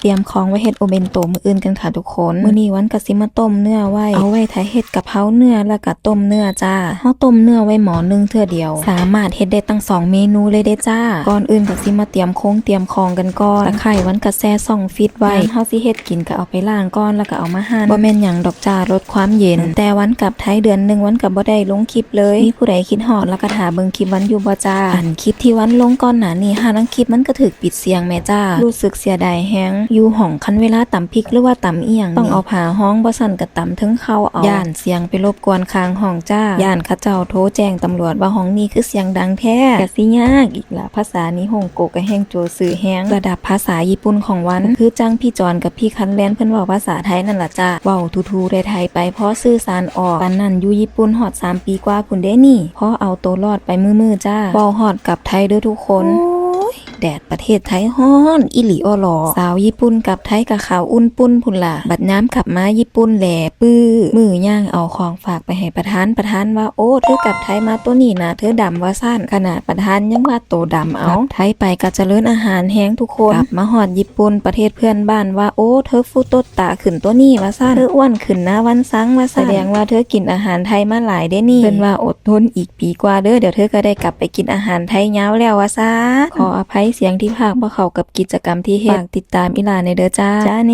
ຕຽມຂອງໄວ້ເຮັດໂອເບັນໂຕມື້ອື່ນກັນຄ່ະທຸກຄົນ. ມື້ນີ້ວັນກໍຊິມາຕົ້ມເນື້ອໄວ້ ເອົາໄວ້ຖ້າເຮັດກະເພົາເນື້ອ ແລ້ວກໍຕົ້ມເນື້ອຈ້າ. ເຮົາຕົ້ມເນື້ອໄວ້ໝໍ້ໜຶ່ງເທື່ອດຽວ ສາມາດເຮັດໄດ້ຕັ້ງສອງເມນູເລີຍເດ້ຈ້າ. ກ່ອນອື່ນກໍຊິມາຕຽມໂຄງຕຽມຂອງກັນກ່ອນ. ຕະໄຄຮ້ວັນກໍແຊ່ຊ່ອງຟຣີດໄວ້. ຍາມເຮົາຊິເຮັດກິນກໍເອົາໄປລ້າງກ່ອນ ແລ້ວກໍເອົາມາຫັ່ນ. ບໍ່ແມ່ນຫຍັງດອກຈ້າ ລົດຄວາມເຢັນ. ແຕ່ວັນກັບໄທເດືອນໜຶ່ງ ວັນກໍບໍ່ໄດ້ລົງຄລິບເລີຍ. ມີຜູ້ໃດຄິດຮອດ ແລ້ວກໍຖ້າເບິ່ງຄລິບວັນຢູ່ບໍ່ຈ້າ? ອັນຄລິບທີ່ວັນລົງກ່ອນໜ້ານີ້ ຫ້າລາງຄລິບມັນກໍຖືກປິດສຽງແໝ່ຈ້າ. ຮູ້ສຶກເສຍດາຍແຮງ. ຢູ່ຫ້ອງຄັນເວລາຕຳພິກ ຫຼືວ່າຕຳອີ່ຫຍັງນີ້ ຕ້ອງເອົາຜ້າຮອງ ບໍ່ຊັ້ນກໍຕຳເທິງເຂົ່າເອົາ. ຢ້ານສຽງໄປລົບກວນຂ້າງຫ້ອງຈ້າ. ຢ້ານເຂົາເຈົ້າໂທແຈ້ງຕຳຫຼວດວ່າຫ້ອງນີ້ຄືສຽງດັງແທ້. ກະຊິຍາກອີກລະ ພາສານິຮົງໂກະກະແຮ່ງໂຈຊື່ແຮງ. ລະດັບພາສາຍີ່ປຸ່ນຂອງວັນ ຄືຈັ່ງພີ່ຈອນກັບພີ່ຄັນແລນ ເພິ່ນເວົ້າພາສາໄທນັ້ນລະຈ້າ. ເວົ້າຖູໆໄຖໆໄປ ພໍສື່ສານອອກ. ປານນັ້ນຢູ່ຍີ່ປຸ່ນຮອດສາມປີກວ່າພຸ້ນເດ້ນີ້. ພໍເອົາໂຕລອດໄປມື້ໆຈ້າ. ເວົ້າຮອດກັບໄທເດີທຸກຄົນ. ໂອ້ຍ ແດດປະເທດໄທຮ້ອນອີ່ຫຼີອໍຫຼໍ. ສາວຍີ່ປຸ່ນກັບໄທກໍຂາວອຸ່ນປຸ້ນພຸ້ນລະ. ບັດຍາມກັບມາຍີ່ປຸ່ນແຫຼບປຶ້. ມື້ຍ່າງເອົາຂອງຝາກໄປໃຫ້ປະທານ ປະທານວ່າ ໂອ້ ເທີກັບໄທມາໂຕນີ້ໜ້າເທີດຳ ວ່າຊັ້ນ. ຂະໜາດປະທານຍັງວ່າໂຕດຳເອົາ. ກັບໄທໄປກໍຈະເລີນອາຫານແຮງທຸກຄົນ. ກັບມາຮອດຍີ່ປຸ່ນ ປະເທດເພື່ອນບ້ານວ່າ ໂອ້ ເທີຟູໂຕຕາຂຶ້ນໂຕນີ້ ວ່າຊັ້ນ. ເທີອ້ວນຂຶ້ນນາວັນຊັງ ວ່າຊັ້ນ. ສະແດງວ່າເທີກິນອາຫານໄທມາຫຼາຍເດ້ນີ້. ເພິ່ນວ່າອົດທົນອີກ ປີກວ່າເດີ ດຽວເທີກໍໄດ້ກັບໄປກິນອາຫານໄທຍາວແລ້ວວ່າຊະ. ຂໍອະໄພສຽງທີ່ພາກບໍ່ເຂົ້າກັບກິດຈະກຳທີ່ເຮັດ. ຝາກຕິດຕາມອີ່ຫຼ້າແດ່ເດີຈ້າ. ຈ້າເນ.